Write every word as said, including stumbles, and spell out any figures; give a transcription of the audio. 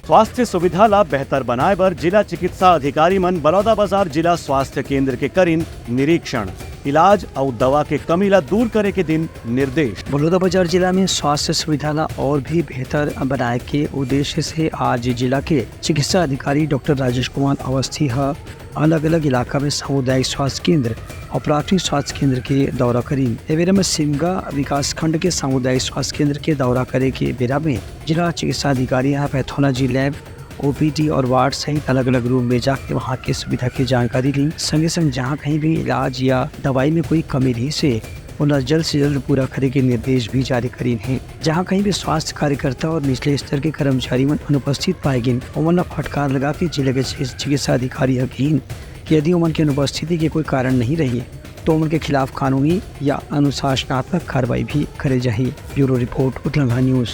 स्वास्थ्य सुविधा ला बेहतर बनाए बर जिला चिकित्सा अधिकारी मन बलौदाबाजार जिला स्वास्थ्य केंद्र के करिन निरीक्षण, इलाज अउ दवा के कमी ला दूर करे के दिन निर्देश। बलौदाबाजार जिला में स्वास्थ्य सुविधा ला और भी बेहतर बनाए के उद्देश्य से आज जिला के चिकित्सा अधिकारी डॉक्टर राजेश कुमार अवस्थी ह अलग-अलग इलाका में सामुदायिक स्वास्थ्य केंद्र और प्राथमिक स्वास्थ्य केंद्र के दौरा करीन। ए बेरा में सिमगा विकासखंड के सामुदायिक स्वास्थ्य केंद्र के दौरा करे के बेरा में जिला चिकित्सा अधिकारी ह पैथोलॉजी लैब, ओपीडी और वार्ड सहित अलग-अलग रूम में जाके वहां के सुविधा की जानकारी ली। संगे संग जहां कहीं भी इलाज या दवाई में कोई कमी रही से, ओला जल्द से जल्द पूरा करे के निर्देश भी जारी करीन हे। जहां कहीं भी स्वास्थ्य कार्यकर्ता और निचले स्तर के कर्मचारी मन अनुपस्थित पाए गिन, ओमन ला फटकार लगा के जिले के चिकित्सा अधिकारी ह कहिन कि यदि ओमन के अनुपस्थिति के कोई कारण नहीं रही, तो ओमन के खिलाफ कानूनी या अनुशासनात्मक कार्रवाई भी करे जाही। Bureau report, Utlangha news.